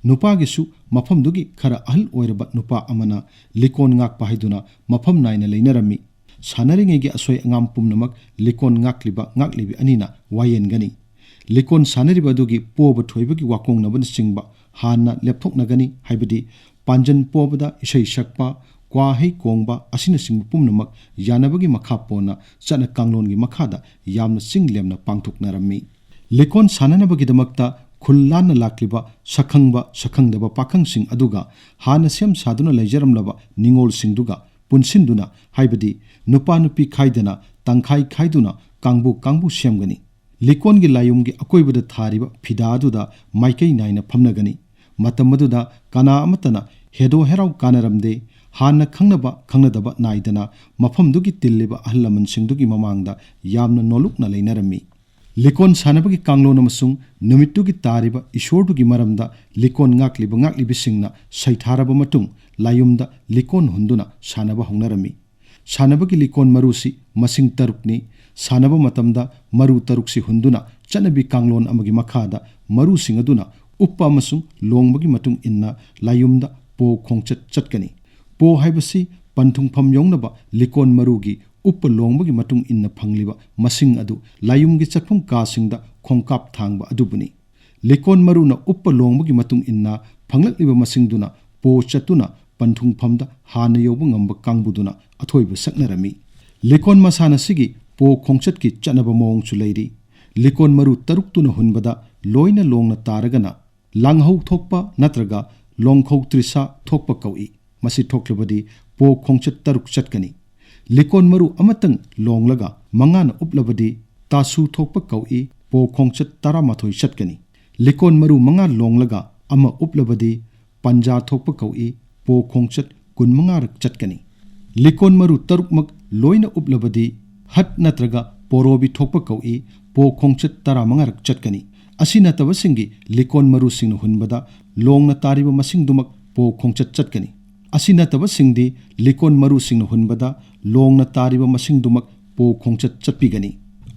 ꯅꯨꯄꯥꯒꯤꯁꯨ ꯃꯐꯝꯗꯨꯒꯤ ꯈꯔ ꯑꯍꯜ ꯑꯣꯏꯔꯕ ꯅꯨꯄꯥ ꯑꯃꯅ ꯂꯤꯀꯣꯟ ꯉꯥꯛꯄ ꯍꯥꯏꯗꯨꯅ ꯃꯐꯝ ꯅꯥꯏꯅ ꯂꯩꯅꯔꯝꯃꯤ꯫ ꯁꯥꯟꯅꯔꯤꯉꯩꯒꯤ ꯑꯁꯣꯏ ꯑꯉꯥꯝ ꯄꯨꯝꯅꯃꯛ ꯂꯤꯀꯣꯟ ꯉꯥꯛꯂꯤꯕ ꯉꯥꯛꯂꯤꯕꯤ ꯑꯅꯤꯅ ꯋꯥꯌꯦꯟꯒꯅꯤ꯫ ꯂꯤꯀꯣꯟ ꯁꯥꯟꯅꯔꯤꯕ ꯑꯗꯨꯒꯤ ꯄꯣꯕ ꯊꯣꯏꯕꯒꯤ ꯋꯥꯀꯣꯡꯅꯕꯅꯆꯤꯡꯕ ꯍꯥꯟꯅ ꯂꯦꯞꯊꯣꯛꯅꯒꯅꯤ, ꯍꯥꯏꯕꯗꯤ ꯄꯥꯟꯖꯟ ꯄꯣꯕꯗ ꯏꯁꯩ ꯁꯛꯄ, ꯀ꯭ꯋꯥ ꯍꯩ ꯀꯣꯡꯕ ꯑꯁꯤꯅꯆꯤꯡꯕ ꯄꯨꯝꯅꯃꯛ ꯌꯥꯅꯕꯒꯤ ꯃꯈꯥ ꯄꯣꯟꯅ ꯆꯠꯅ ꯀꯥꯡꯂꯣꯟꯒꯤ ꯃꯈꯥꯗ ꯌꯥꯝꯅ ꯆꯤꯡ ꯂꯦꯝꯅ ꯄꯥꯡꯊꯣꯛꯅꯔꯝꯃꯤ꯫ ꯂꯤꯀꯣꯟ ꯁꯥꯟꯅꯅꯕꯒꯤꯗꯃꯛꯇ ꯈꯨꯜ ꯂꯥꯟꯅ ꯂꯥꯛꯂꯤꯕ ꯁꯛꯈꯪꯕ ꯁꯛꯈꯪꯗꯕ ꯄꯥꯈꯪꯁꯤꯡ ꯑꯗꯨꯒ ꯍꯥꯟꯅ ꯁꯦꯝ ꯁꯥꯗꯨꯅ ꯂꯩꯖꯔꯝꯂꯕ ꯅꯤꯉꯣꯜꯁꯤꯡꯗꯨꯒ ꯄꯨꯟꯁꯤꯟꯗꯨꯅ, ꯍꯥꯏꯕꯗꯤ ꯅꯨꯄꯥ ꯅꯨꯄꯤ ꯈꯥꯏꯗꯅ ꯇꯪꯈꯥꯏ ꯈꯥꯏꯗꯨꯅ ꯀꯥꯡꯕꯨ ꯀꯥꯡꯕꯨ ꯁꯦꯝꯒꯅꯤ꯫ ꯂꯤꯀꯣꯟꯒꯤ ꯂꯥꯏꯌꯨꯝꯒꯤ ꯑꯀꯣꯏꯕꯗ ꯊꯥꯔꯤꯕ ꯐꯤꯗꯥ ꯑꯗꯨꯗ ꯃꯥꯏꯀꯩ ꯅꯥꯏꯅ ꯐꯝꯅꯒꯅꯤ꯫ ꯃꯇꯝ ꯑꯗꯨꯗ ꯀꯅꯥ ꯑꯃꯠꯇꯅ ꯍꯦꯗꯣ ꯍꯦꯔꯥꯎ ꯀꯥꯅꯔꯝꯗꯦ꯫ ꯍꯥꯟꯅ ꯈꯪꯅꯕ ꯈꯪꯅꯗꯕ ꯅꯥꯏꯗꯅ ꯃꯐꯝꯗꯨꯒꯤ ꯇꯤꯜꯂꯤꯕ ꯑꯍꯜ ꯂꯃꯟꯁꯤꯡꯗꯨꯒꯤ ꯃꯃꯥꯡꯗ ꯌꯥꯝꯅ ꯅꯣꯂꯨꯛꯅ ꯂꯩꯅꯔꯝꯃꯤ꯫ ꯂꯤꯀꯣꯟ ꯁꯥꯟꯅꯕꯒꯤ ꯀꯥꯡꯂꯣꯟ ꯑꯃꯁꯨꯡ ꯅꯨꯃꯤꯠꯇꯨꯒꯤ ꯇꯥꯔꯤꯕ ꯏꯁꯣꯔꯗꯨꯒꯤ ꯃꯔꯝꯗ ꯂꯤꯀꯣꯟ ꯉꯥꯛꯂꯤꯕ ꯉꯥꯛꯂꯤꯕꯤꯁꯤꯡꯅ ꯁꯩꯊꯥꯔꯕ ꯃꯇꯨꯡ ꯂꯥꯏꯌꯨꯝꯗ ꯂꯤꯀꯣꯟ ꯍꯨꯟꯗꯨꯅ ꯁꯥꯟꯅꯕ ꯍꯧꯅꯔꯝꯃꯤ꯫ ꯁꯥꯟꯅꯕꯒꯤ ꯂꯤꯀꯣꯟ ꯃꯔꯨꯁꯤ ꯃꯁꯤꯡ ꯇꯔꯨꯛꯅꯤ꯫ ꯁꯥꯟꯅꯕ ꯃꯇꯝꯗ ꯃꯔꯨ ꯇꯔꯨꯛꯁꯤ ꯍꯨꯟꯗꯨꯅ ꯆꯠꯅꯕꯤ ꯀꯥꯡꯂꯣꯟ ꯑꯃꯒꯤ ꯃꯈꯥꯗ ꯃꯔꯨꯁꯤꯡ ꯑꯗꯨꯅ ꯎꯞꯄ ꯑꯃꯁꯨꯡ ꯂꯣꯡꯕꯒꯤ ꯃꯇꯨꯡ ꯏꯟꯅ ꯂꯥꯏꯌꯨꯝꯗ ꯄꯣ ꯈꯣꯡꯆꯠ ꯆꯠꯀꯅꯤ꯫ ꯄꯣ ꯍꯥꯏꯕꯁꯤ ꯄꯟꯊꯨꯡꯐꯝ ꯌꯧꯅꯕ ꯂꯤꯀꯣꯟ ꯃꯔꯨꯒꯤ ꯎꯞꯄ ꯂꯣꯡꯕꯒꯤ ꯃꯇꯨꯡ ꯏꯟꯅ ꯐꯪꯂꯤꯕ ꯃꯁꯤꯡ ꯑꯗꯨ ꯂꯥꯏꯌꯨꯝꯒꯤ ꯆꯠꯐꯝ ꯀꯥꯁꯤꯡꯗ ꯈꯣꯡꯀꯥꯞ ꯊꯥꯡꯕ ꯑꯗꯨꯕꯨꯅꯤ꯫ ꯂꯤꯀꯣꯟ ꯃꯔꯨꯅ ꯎꯞꯄ ꯂꯣꯡꯕꯒꯤ ꯃꯇꯨꯡ ꯏꯟꯅ ꯐꯪꯂꯛꯂꯤꯕ ꯃꯁꯤꯡꯗꯨꯅ ꯄꯣ ꯆꯠꯇꯨꯅ ꯄꯟꯊꯨꯡꯐꯝꯗ ꯍꯥꯟꯅ ꯌꯧꯕ ꯉꯝꯕ ꯀꯥꯡꯕꯨꯗꯨꯅ ꯑꯊꯣꯏꯕ ꯁꯛꯅꯔꯝꯃꯤ꯫ ꯂꯤꯀꯣꯟ ꯃꯁꯥꯟꯅꯁꯤꯒꯤ ꯄꯣ ꯈꯣꯡꯆꯠꯀꯤ ꯆꯠꯅꯕ ꯃꯑꯣꯡꯁꯨ ꯂꯩꯔꯤ꯫ ꯂꯤꯀꯣꯟ ꯃꯔꯨ ꯇꯔꯨꯛꯇꯨꯅ ꯍꯨꯟꯕꯗ ꯂꯣꯏꯅ ꯂꯣꯡꯅ ꯇꯥꯔꯒꯅ ꯂꯥꯡꯍꯧ ꯊꯣꯛꯄ ꯅꯠꯇ꯭ꯔꯒ ꯂꯣꯡꯈꯧ ꯇ꯭ꯔꯤꯁꯥ ꯊꯣꯛꯄ ꯀꯧꯏ꯫ ꯃꯁꯤ ꯊꯣꯛꯂꯕꯗꯤ ꯄꯣ ꯈꯣꯡꯆꯠ ꯇꯔꯨꯛ ꯆꯠꯀꯅꯤ꯫ ꯂꯤꯀꯣꯟ ꯃꯔꯨ ꯑꯃꯇꯪ ꯂꯣꯡꯂꯒ ꯃꯉꯥꯅ ꯎꯞꯂꯕꯗꯤ ꯇꯥꯁꯨ ꯊꯣꯛꯄ ꯀꯧꯏ, ꯄꯣ ꯈꯣꯡꯆꯠ ꯇꯔꯥꯃꯥꯊꯣꯏ ꯆꯠꯀꯅꯤ꯫ ꯂꯤꯀꯣꯟ ꯃꯔꯨ ꯃꯉꯥ ꯂꯣꯡꯂꯒ ꯑꯃ ꯎꯞꯂꯕꯗꯤ ꯄꯟꯖꯥ ꯊꯣꯛꯄ ꯀꯧꯏ, ꯄꯣ ꯈꯣꯡꯆꯠ ꯀꯨꯟꯃꯉꯥꯔꯛ ꯆꯠꯀꯅꯤ꯫ ꯂꯤꯀꯣꯟ ꯃꯔꯨ ꯇꯔꯨꯛꯃꯛ ꯂꯣꯏꯅ ꯎꯞꯂꯕꯗꯤ ꯍꯠ ꯅꯠꯇ꯭ꯔꯒ ꯄꯣꯔꯣꯕꯤ ꯊꯣꯛꯄ ꯀꯧꯏ, ꯄꯣ ꯈꯣꯡꯆꯠ ꯇꯔꯥꯃꯉꯥꯔꯛ ꯆꯠꯀꯅꯤ꯫ ꯑꯁꯤ ꯅꯠꯇꯕꯁꯤꯡꯒꯤ ꯂꯤꯀꯣꯟ ꯃꯔꯨꯁꯤꯡꯅ ꯍꯨꯟꯕꯗ ꯂꯣꯡꯅ ꯇꯥꯔꯤꯕ ꯃꯁꯤꯡꯗꯨꯃꯛ ꯄꯣ ꯈꯣꯡꯆꯠ ꯆꯠꯀꯅꯤ꯫ ꯑꯁꯤ ꯅꯠꯇꯕꯁꯤꯡꯗꯤ ꯂꯤꯀꯣꯟ ꯃꯔꯨꯁꯤꯡꯅ ꯍꯨꯟꯕꯗ ꯂꯣꯡꯅ ꯇꯥꯔꯤꯕ ꯃꯁꯤꯡꯗꯨꯃꯛ ꯄꯣ ꯈꯣꯡꯆꯠ ꯆꯠꯄꯤꯒꯅꯤ꯫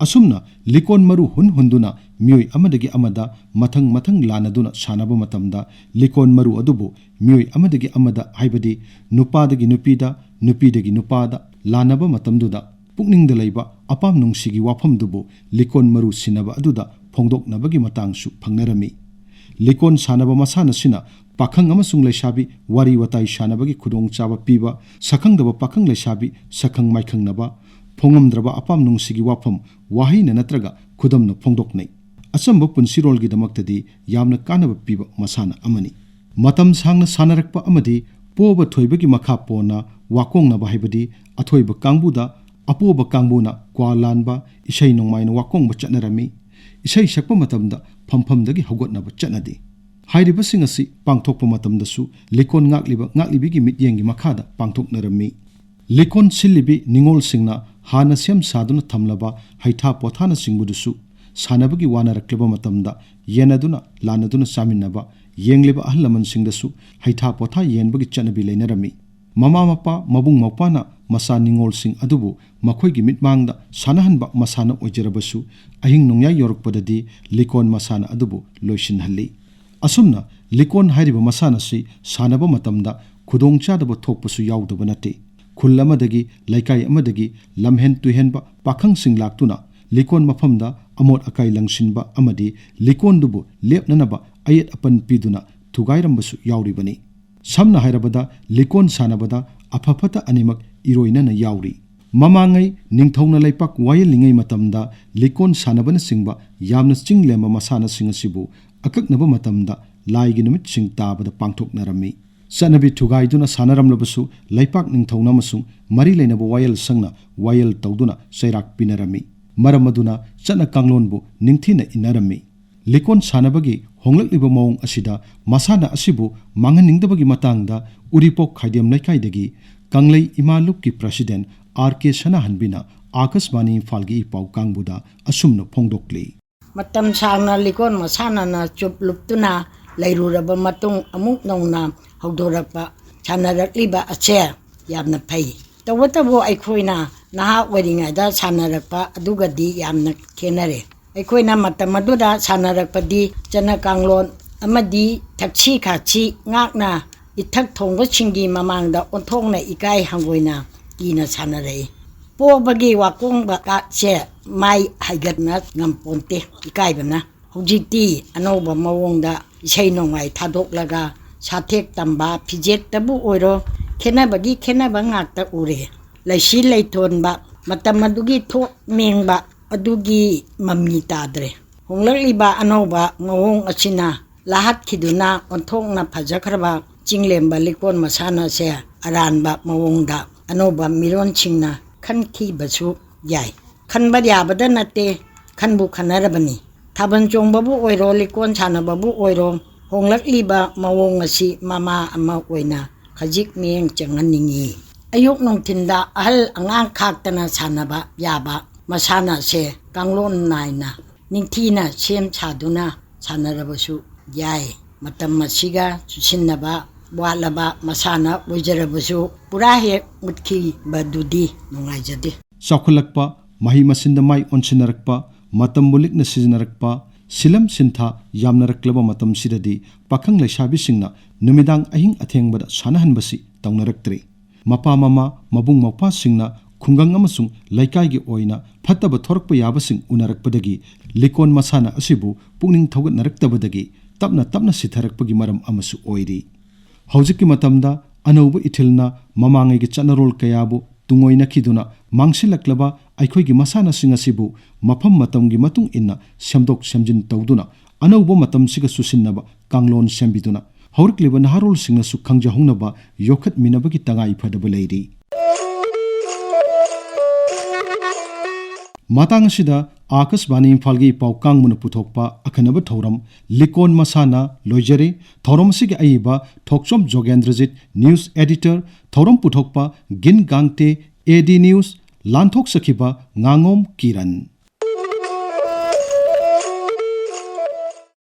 ꯑꯁꯨꯝꯅ ꯂꯤꯀꯣꯟ ꯃꯔꯨ ꯍꯨꯟ ꯍꯨꯟꯗꯨꯅ ꯃꯤꯑꯣꯏ ꯑꯃꯗꯒꯤ ꯑꯃꯗ ꯃꯊꯪ ꯃꯊꯪ ꯂꯥꯟꯅꯗꯨꯅ ꯁꯥꯟꯅꯕ ꯃꯇꯝꯗ, ꯂꯤꯀꯣꯟ ꯃꯔꯨ ꯑꯗꯨꯕꯨ ꯃꯤꯑꯣꯏ ꯑꯃꯗꯒꯤ ꯑꯃꯗ, ꯍꯥꯏꯕꯗꯤ ꯅꯨꯄꯥꯗꯒꯤ ꯅꯨꯄꯤꯗ, ꯅꯨꯄꯤꯗꯒꯤ ꯅꯨꯄꯥꯗ ꯂꯥꯟꯅꯕ ꯃꯇꯝꯗꯨꯗ, ꯄꯨꯛꯅꯤꯡꯗ ꯂꯩꯕ ꯑꯄꯥꯝ ꯅꯨꯡꯁꯤꯒꯤ ꯋꯥꯐꯝꯗꯨꯕꯨ ꯂꯤꯀꯣꯟ ꯃꯔꯨ ꯁꯤꯟꯅꯕ ꯑꯗꯨꯗ ꯐꯣꯡꯗꯣꯛꯅꯕꯒꯤ ꯃꯇꯥꯡꯁꯨ ꯐꯪꯅꯔꯝꯃꯤ꯫ ꯂꯤꯀꯣꯟ ꯁꯥꯟꯅꯕ ꯃꯁꯥꯟꯅꯁꯤꯅ ꯄꯥꯈꯪ ꯑꯃꯁꯨꯡ ꯂꯩꯁꯥꯕꯤ ꯋꯥꯔꯤ ꯋꯥꯇꯥꯏ ꯁꯥꯟꯅꯕꯒꯤ ꯈꯨꯗꯣꯡꯆꯥꯕ ꯄꯤꯕ, ꯁꯛꯈꯪꯗꯕ ꯄꯥꯈꯪ ꯂꯩꯁꯥꯕꯤ ꯁꯛꯈꯪ ꯃꯥꯏꯈꯪꯅꯕ, ꯐꯣꯡꯉꯝꯗ꯭ꯔꯕ ꯑꯄꯥꯝ ꯅꯨꯡꯁꯤꯒꯤ ꯋꯥꯐꯝ ꯋꯥꯍꯩꯅ ꯅꯠꯇ꯭ꯔꯒ ꯈꯨꯗꯝꯅ ꯐꯣꯡꯗꯣꯛꯅꯩ꯫ ꯑꯆꯝꯕ ꯄꯨꯟꯁꯤꯔꯣꯜꯒꯤꯗꯃꯛꯇꯗꯤ ꯌꯥꯝꯅ ꯀꯥꯟꯅꯕ ꯄꯤꯕ ꯃꯁꯥꯟꯅ ꯑꯃꯅꯤ꯫ ꯃꯇꯝ ꯁꯥꯡꯅ ꯁꯥꯟꯅꯔꯛꯄ ꯑꯃꯗꯤ ꯄꯣꯕ ꯊꯣꯏꯕꯒꯤ ꯃꯈꯥ ꯄꯣꯟꯅ ꯋꯥꯀꯣꯡꯅꯕ, ꯍꯥꯏꯕꯗꯤ ꯑꯊꯣꯏꯕ ꯀꯥꯡꯕꯨꯗ ꯑꯄꯣꯕ ꯀꯥꯡꯕꯨꯅ ꯀ꯭ꯋꯥ ꯂꯥꯟꯕ, ꯏꯁꯩ ꯅꯣꯡꯃꯥꯏꯅ ꯋꯥꯀꯣꯡꯕ ꯆꯠꯅꯔꯝꯃꯤ꯫ ꯏꯁꯩ ꯁꯛꯄ ꯃꯇꯝꯗ ꯐꯝꯐꯝꯗꯒꯤ ꯍꯧꯒꯠꯅꯕ ꯆꯠꯅꯗꯦ꯫ ꯍꯥꯏꯔꯤꯕꯁꯤꯡ ꯑꯁꯤ ꯄꯥꯡꯊꯣꯛꯄ ꯃꯇꯝꯗꯁꯨ ꯂꯤꯀꯣꯟ ꯉꯥꯛꯂꯤꯕ ꯉꯥꯛꯂꯤꯕꯤꯒꯤ ꯃꯤꯠꯌꯦꯡꯒꯤ ꯃꯈꯥꯗ ꯄꯥꯡꯊꯣꯛꯅꯔꯝꯃꯤ꯫ ꯂꯤꯀꯣꯟ ꯁꯤꯜꯂꯤꯕꯤ ꯅꯤꯉꯣꯜꯁꯤꯡꯅ ꯍꯥꯟꯅ ꯁꯦꯝ ꯁꯥꯗꯨꯅ ꯊꯝꯂꯕ ꯍꯩꯊꯥ ꯄꯣꯊꯥꯅꯆꯤꯡꯕꯗꯨꯁꯨ ꯁꯥꯟꯅꯕꯒꯤ ꯋꯥꯅꯔꯛꯂꯕ ꯃꯇꯝꯗ ꯌꯦꯟꯅꯗꯨꯅ ꯂꯥꯟꯅꯗꯨꯅ ꯆꯥꯃꯤꯟꯅꯕ, ꯌꯦꯡꯂꯤꯕ ꯑꯍꯜ ꯂꯃꯟꯁꯤꯡꯗꯁꯨ ꯍꯩꯊꯥ ꯄꯣꯊꯥ ꯌꯦꯟꯕꯒꯤ ꯆꯠꯅꯕꯤ ꯂꯩꯅꯔꯝꯃꯤ꯫ ꯃꯃꯥ ꯃꯄꯥ, ꯃꯕꯨꯡ ꯃꯧꯄ꯭ꯋꯥꯅ ꯃꯆꯥ ꯅꯤꯉꯣꯜꯁꯤꯡ ꯑꯗꯨꯕꯨ ꯃꯈꯣꯏꯒꯤ ꯃꯤꯠꯃꯥꯡꯗ ꯁꯥꯟꯅꯍꯟꯕ ꯃꯁꯥꯟꯅ ꯑꯣꯏꯖꯔꯕꯁꯨ, ꯑꯍꯤꯡ ꯅꯣꯡꯌꯥꯏ ꯌꯧꯔꯛꯄꯗꯗꯤ ꯂꯤꯀꯣꯟ ꯃꯁꯥꯟꯅ ꯑꯗꯨꯕꯨ ꯂꯣꯏꯁꯤꯟꯍꯜꯂꯤ꯫ ꯑꯁꯨꯝꯅ ꯂꯤꯀꯣꯟ ꯍꯥꯏꯔꯤꯕ ꯃꯁꯥꯟꯅꯁꯤ ꯁꯥꯟꯅꯕ ꯃꯇꯝꯗ ꯈꯨꯗꯣꯡꯆꯥꯗꯕ ꯊꯣꯛꯄꯁꯨ ꯌꯥꯎꯗꯕ ꯅꯠꯇꯦ꯫ ꯈꯨꯜ ꯑꯃꯗꯒꯤ, ꯂꯩꯀꯥꯏ ꯑꯃꯗꯒꯤ ꯂꯝꯍꯦꯟ ꯇꯨꯍꯦꯟꯕ ꯄꯥꯈꯪꯁꯤꯡ ꯂꯥꯛꯇꯨꯅ ꯂꯤꯀꯣꯟ ꯃꯐꯝꯗ ꯑꯃꯣꯠ ꯑꯀꯥꯏ ꯂꯪꯁꯤꯟꯕ ꯑꯃꯗꯤ ꯂꯤꯀꯣꯟꯗꯨꯕꯨ ꯂꯦꯞꯅꯅꯕ ꯑꯌꯦꯠ ꯑꯄꯟ ꯄꯤꯗꯨꯅ ꯊꯨꯒꯥꯏꯔꯝꯕꯁꯨ ꯌꯥꯎꯔꯤꯕꯅꯤ꯫ ꯁꯝꯅ ꯍꯥꯏꯔꯕꯗ, ꯂꯤꯀꯣꯟ ꯁꯥꯟꯅꯕꯗ ꯑꯐ ꯐꯠꯇ ꯑꯅꯤꯃꯛ ꯏꯔꯣꯏꯅꯅ ꯌꯥꯎꯔꯤ꯫ ꯃꯃꯥꯡꯉꯩ ꯅꯤꯡꯊꯧꯅ ꯂꯩꯄꯥꯛ ꯋꯥꯌꯦꯜꯂꯤꯉꯩ ꯃꯇꯝꯗ ꯂꯤꯀꯣꯟ ꯁꯥꯟꯅꯕꯅꯆꯤꯡꯕ ꯌꯥꯝꯅ ꯆꯤꯡ ꯂꯦꯝꯕ ꯃꯁꯥꯟꯅꯁꯤꯡ ꯑꯁꯤꯕꯨ ꯑꯀꯛꯅꯕ ꯃꯇꯝꯗ ꯂꯥꯏꯒꯤ ꯅꯨꯃꯤꯠꯁꯤꯡ ꯇꯥꯕꯗ ꯄꯥꯡꯊꯣꯛꯅꯔꯝꯃꯤ꯫ ꯆꯠꯅꯕꯤ ꯊꯨꯒꯥꯏꯗꯨꯅ ꯁꯥꯟꯅꯔꯝꯂꯕꯁꯨ, ꯂꯩꯄꯥꯛ ꯅꯤꯡꯊꯧꯅ ꯑꯃꯁꯨꯡ ꯃꯔꯤ ꯂꯩꯅꯕ ꯋꯥꯌꯦꯜ ꯁꯪꯅ ꯋꯥꯌꯦꯜ ꯇꯧꯗꯨꯅ ꯆꯩꯔꯥꯛ ꯄꯤꯅꯔꯝꯃꯤ꯫ ꯃꯔꯝ ꯑꯗꯨꯅ ꯆꯠꯅ ꯀꯥꯡꯂꯣꯟꯕꯨ ꯅꯤꯡꯊꯤꯅ ꯏꯟꯅꯔꯝꯃꯤ꯫ ꯂꯤꯀꯣꯟ ꯁꯥꯟꯅꯕꯒꯤ ꯍꯣꯡꯂꯛꯂꯤꯕ ꯃꯑꯣꯡ ꯑꯁꯤꯗ ꯃꯁꯥꯟꯅ ꯑꯁꯤꯕꯨ ꯃꯥꯡꯍꯟꯅꯤꯡꯗꯕꯒꯤ ꯃꯇꯥꯡꯗ ꯎꯔꯤꯄꯣꯛ ꯈꯥꯏꯗꯦꯝ ꯂꯩꯀꯥꯏꯗꯒꯤ ꯀꯪꯂꯩ ꯏꯃꯥ ꯂꯨꯞꯀꯤ ꯄ꯭ꯔꯁꯤꯗꯦꯟ ꯑꯥꯔ ꯀꯦ ꯁꯅꯥꯍꯟꯕꯤꯅ ꯑꯥꯀꯥꯁꯕꯥꯅꯤ ꯏꯝꯐꯥꯜꯒꯤ ꯏ ꯄꯥꯎ ꯀꯥꯡꯕꯨꯗ ꯑꯁꯨꯝꯅ ꯐꯣꯡꯗꯣꯛꯂꯤ꯫ ꯃꯇꯝ ꯁꯥꯡꯅ ꯂꯤꯀꯣꯟ ꯃꯁꯥꯟꯅꯅ ꯆꯨꯞ ꯂꯨꯞꯇꯨꯅ ꯂꯩꯔꯨꯔꯕ ꯃꯇꯨꯡ ꯑꯃꯨꯛ ꯅꯧꯅ ꯍꯧꯗꯣꯔꯛꯄ, ꯁꯥꯟꯅꯔꯛꯂꯤꯕ ꯑꯁꯦ ꯌꯥꯝꯅ ꯐꯩ꯫ ꯇꯧꯕꯇꯕꯨ ꯑꯩꯈꯣꯏꯅ ꯅꯍꯥ ꯑꯣꯏꯔꯤꯉꯩꯗ ꯁꯥꯟꯅꯔꯛꯄ ꯑꯗꯨꯒꯗꯤ ꯌꯥꯝꯅ ꯈꯦꯠꯅꯔꯦ꯫ ꯑꯩꯈꯣꯏꯅ ꯃꯇꯝ ꯑꯗꯨꯗ ꯁꯥꯟꯅꯔꯛꯄꯗꯤ ꯆꯠꯅ ꯀꯥꯡꯂꯣꯟ ꯑꯃꯗꯤ ꯊꯛꯁꯤ ꯈꯥꯁꯤ ꯉꯥꯛꯅ ꯏꯊꯛ ꯊꯣꯡꯕꯁꯤꯡꯒꯤ ꯃꯃꯥꯡꯗ ꯑꯣꯟꯊꯣꯛꯅ ꯏꯀꯥꯏ ꯍꯪꯒꯣꯏꯅ ꯀꯤꯅ ꯁꯥꯟꯅꯔꯛꯏ꯫ ꯄꯣꯕꯒꯤ ꯋꯥꯀꯣꯡꯕ ꯀꯥꯠꯁꯦ ꯃꯥꯏ ꯍꯥꯏꯒꯠꯅ ꯉꯝꯄꯣꯟꯇꯦ ꯏꯀꯥꯏꯕꯅ꯫ ꯍꯧꯖꯤꯛꯇꯤ ꯑꯅꯧꯕ ꯃꯑꯣꯡꯗ ꯏꯁꯩ ꯅꯣꯡꯃꯥꯏ ꯊꯥꯗꯣꯛꯂꯒ ꯁꯥꯊꯦꯛ ꯇꯝꯕ, ꯐꯤꯖꯦꯠꯇꯕꯨ ꯑꯣꯏꯔꯣ, ꯈꯦꯠꯅꯕꯒꯤ ꯈꯦꯠꯅꯕ ꯉꯥꯛꯇ ꯎꯔꯦ꯫ ꯂꯩꯁꯤ ꯂꯩꯊꯣꯟꯕ, ꯃꯇꯝ ꯑꯗꯨꯒꯤ ꯊꯣꯛ ꯃꯦꯡꯕ ꯑꯗꯨꯒꯤ ꯃꯃꯤ ꯇꯥꯗ꯭ꯔꯦ꯫ ꯍꯣꯡꯂꯛꯂꯤꯕ ꯑꯅꯧꯕ ꯃꯑꯣꯡ ꯑꯁꯤꯅ ꯂꯥꯍꯠꯈꯤꯗꯨꯅ ꯑꯣꯟꯊꯣꯛꯅ ꯐꯖꯈ꯭ꯔꯕ ꯆꯤꯡꯂꯦꯝꯕ ꯂꯤꯀꯣꯟ ꯃꯁꯥꯟꯅꯁꯦ ꯑꯔꯥꯟꯕ ꯃꯑꯣꯡꯗ ꯑꯅꯧꯕ ꯃꯤꯔꯣꯟꯁꯤꯡꯅ ꯈꯟꯈꯤꯕꯁꯨ ꯌꯥꯏ꯫ ꯈꯟꯕ ꯌꯥꯕꯗ ꯅꯠꯇꯦ, ꯈꯟꯕꯨ ꯈꯟꯅꯔꯕꯅꯤ꯫ ꯊꯥꯕꯜ ꯆꯣꯡꯕꯕꯨ ꯑꯣꯏꯔꯣ, ꯂꯤꯀꯣꯟ ꯁꯥꯟꯅꯕꯕꯨ ꯑꯣꯏꯔꯣ, ꯍꯣꯡꯂꯛꯂꯤꯕ ꯃꯑꯣꯡ ꯑꯁꯤ ꯃꯃꯥ ꯑꯃ ꯑꯣꯏꯅ ꯈꯖꯤꯛ ꯃꯤꯠꯌꯦꯡ ꯆꯪꯍꯟꯅꯤꯡꯏ꯫ ꯑꯌꯨꯛ ꯅꯨꯡꯊꯤꯟꯗ ꯑꯍꯜ ꯑꯉꯥꯡ ꯈꯥꯛꯇꯅ ꯁꯥꯟꯅꯕ ꯌꯥꯕ ꯃꯁꯥꯟꯅꯁꯦ ꯀꯥꯡꯂꯣꯟ ꯅꯥꯏꯅ ꯅꯤꯡꯊꯤꯅ ꯁꯦꯝ ꯁꯥꯗꯨꯅ ꯁꯥꯟꯅꯔꯕꯁꯨ ꯌꯥꯏ꯫ ꯃꯇꯝ ꯑꯁꯤꯒ ꯆꯨꯁꯤꯟꯅꯕ ꯋꯥꯠꯂꯕ ꯃꯁꯥꯟꯅ ꯑꯣꯏꯖꯔꯕꯁꯨ ꯄꯨꯔꯥ ꯍꯦꯛ ꯃꯨꯠꯈꯤꯕꯗꯨꯗꯤ ꯅꯨꯡꯉꯥꯏꯖꯗꯦ꯫ ꯆꯥꯎꯈꯠꯂꯛꯄ, ꯃꯍꯩ ꯃꯁꯤꯡꯗ ꯃꯥꯏ ꯑꯣꯟꯁꯤꯟꯅꯔꯛꯄ, ꯃꯇꯝꯕꯨ ꯂꯤꯛꯅ ꯁꯤꯖꯤꯟꯅꯔꯛꯄ, ꯁꯤꯂꯝ ꯁꯤꯟꯊꯥ ꯌꯥꯝꯅꯔꯛꯂꯕ ꯃꯇꯝꯁꯤꯗꯗꯤ ꯄꯥꯈꯪ ꯂꯩꯁꯥꯕꯤꯁꯤꯡꯅ ꯅꯨꯃꯤꯗꯥꯡ ꯑꯍꯤꯡ ꯑꯊꯦꯡꯕꯗ ꯁꯥꯟꯅꯍꯟꯕꯁꯤ ꯇꯧꯅꯔꯛꯇ꯭ꯔꯦ꯫ ꯃꯄꯥ ꯃꯃꯥ, ꯃꯕꯨꯡ ꯃꯧꯄ꯭ꯋꯥꯁꯤꯡꯅ ꯈꯨꯡꯒꯪ ꯑꯃꯁꯨꯡ ꯂꯩꯀꯥꯏꯒꯤ ꯑꯣꯏꯅ ꯐꯠꯇꯕ ꯊꯣꯔꯛꯄ ꯌꯥꯕꯁꯤꯡ ꯎꯅꯔꯛꯄꯗꯒꯤ ꯂꯤꯀꯣꯟ ꯃꯁꯥꯟꯅ ꯑꯁꯤꯕꯨ ꯄꯨꯛꯅꯤꯡ ꯊꯧꯒꯠꯅꯔꯛꯇꯕꯗꯒꯤ ꯇꯞꯅ ꯇꯞꯅ ꯁꯤꯊꯔꯛꯄꯒꯤ ꯃꯔꯝ ꯑꯃꯁꯨ ꯑꯣꯏꯔꯤ꯫ ꯍꯧꯖꯤꯛꯀꯤ ꯃꯇꯝꯗ ꯑꯅꯧꯕ ꯏꯊꯤꯜꯅ ꯃꯃꯥꯡꯉꯩꯒꯤ ꯆꯠꯅꯔꯣꯜ ꯀꯌꯥꯕꯨ ꯇꯨꯡꯑꯣꯏꯅꯈꯤꯗꯨꯅ ꯃꯥꯡꯁꯤꯜꯂꯛꯂꯕ ꯑꯩꯈꯣꯏꯒꯤ ꯃꯁꯥꯟꯅꯁꯤꯡ ꯑꯁꯤꯕꯨ ꯃꯐꯝ ꯃꯇꯝꯒꯤ ꯃꯇꯨꯡ ꯏꯟꯅ ꯁꯦꯝꯗꯣꯛ ꯁꯦꯝꯖꯤꯟ ꯇꯧꯗꯨꯅ ꯑꯅꯧꯕ ꯃꯇꯝꯁꯤꯒ ꯆꯨꯁꯤꯟꯅꯕ ꯀꯥꯡꯂꯣꯟ ꯁꯦꯝꯕꯤꯗꯨꯅ ꯍꯧꯔꯛꯂꯤꯕ ꯅꯍꯥꯔꯣꯜꯁꯤꯡꯅꯁꯨ ꯈꯪꯖꯍꯧꯅꯕ ꯌꯣꯛꯈꯠꯃꯤꯟꯅꯕꯒꯤ ꯇꯉꯥꯏ ꯐꯗꯕ ꯂꯩꯔꯤ꯫ ꯃꯇꯥꯡ ꯑꯁꯤꯗ ꯑꯥꯀꯥꯁꯕꯥꯅꯤ ꯏꯝꯐꯥꯜꯒꯤ ꯄꯥꯎ ꯀꯥꯡꯕꯨꯅ ꯄꯨꯊꯣꯛꯄ ꯑꯈꯟꯅꯕ ꯊꯧꯔꯝ ꯂꯤꯀꯣꯟ ꯃꯁꯥꯟꯅ ꯂꯣꯏꯖꯔꯦ꯫ ꯊꯧꯔꯝ ꯑꯁꯤꯒꯤ ꯑꯏꯕ ꯊꯣꯛꯆꯣꯝ ꯖꯣꯒꯦꯟꯗ꯭ꯔꯖꯤꯠ, ꯅ꯭ꯌꯨꯁ ꯑꯦꯗꯤꯇꯔ, ꯊꯧꯔꯝ ꯄꯨꯊꯣꯛꯄ ꯒꯤꯟ ꯒꯥꯡꯇꯦ, ꯑꯦ ꯗꯤ ꯅ꯭ꯌꯨꯁ, ꯂꯥꯟꯊꯣꯛꯆꯈꯤꯕ ꯉꯥꯉꯣꯝ ꯀꯤꯔꯟ꯫